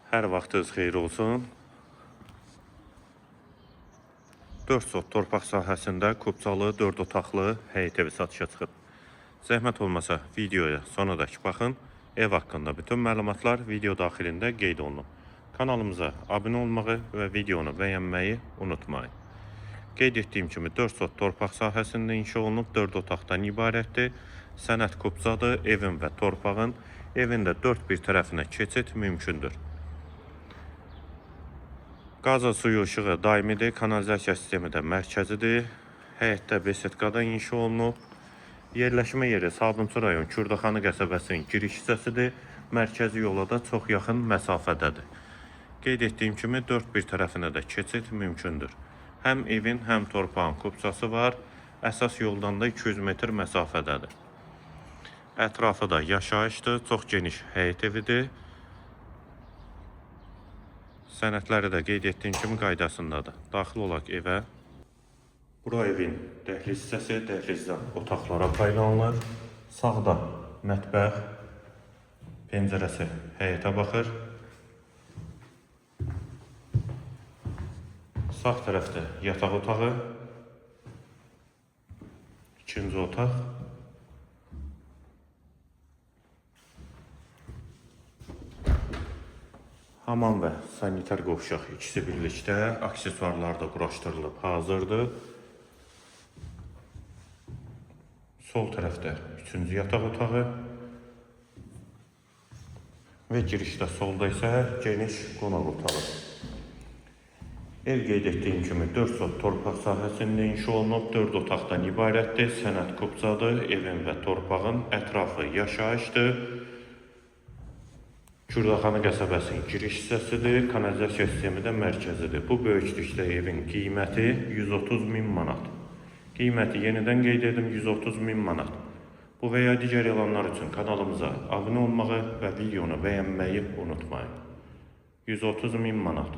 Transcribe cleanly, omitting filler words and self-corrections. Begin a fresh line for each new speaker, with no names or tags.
Hər vaxtınız xeyir olsun. 4 sot torpaq sahəsində kupçalı 4 otaqlı həyət evi satışa çıxıb. Zəhmət olmasa videoya sonadək baxın. Ev haqqında bütün məlumatlar video daxilində qeyd olunub. Kanalımıza abunə olmağı və videonu bəyənməyi unutmayın. Qeyd etdiyim kimi 4 sot torpaq sahəsində inşa olunub, 4 otaqdan ibarətdir. Sənəd kupçadır, evin və torpağın. Evin də dörd bir tərəfinə keçid mümkündür. Qazı, suyu, işığı daimidir, kanalizasiya sistemi də mərkəzidir. Həyətdə besetkada inşa olunub. Yerləşmə yeri Sabunçu rayon Kürdəxanı qəsəbəsinin giriş hissəsidir. Mərkəzi yola da çox yaxın məsafədədir. Qeyd etdiyim kimi dörd bir tərəfinə də keçid mümkündür. Həm evin, həm torpağın kupçası var. Əsas yoldan da 200 metr məsafədədir. Ətrafı da yaşayışdır, çox geniş həyət evidir. Sənədləri də qeyd etdiyim kimi qaydasındadır. Daxil olaq evə. Bura evin dəhliz hissəsi, dəhlizdən otaqlara paylanılır. Sağda mətbəx, pəncərəsi həyətə baxır. Sağ tərəfdə yataq otağı, ikinci otaq. Hamam və sanitar qovşaq ikisi birlikdə, aksesuarlar da quraşdırılıb hazırdır. Sol tərəfdə üçüncü yataq otağı və girişdə solda isə geniş qonaq otağı. Ev qeyd etdiyim kimi 4 sot torpaq sahəsində inşa olunub, 4 otaqdan ibarətdir. Sənəd kupçadır, evin və torpağın ətrafı yaşayışdır. Kürdəxanı qəsəbəsinin giriş hissəsidir, kanalizasiya sistemi də mərkəzidir. Bu böyüklükdə evin qiyməti 130 min manat. Qiyməti yenidən qeyd edim 130 min manat. Bu və ya digər elanlar üçün kanalımıza abunə olmağı və videonu bəyənməyi unutmayın. 130 min manat.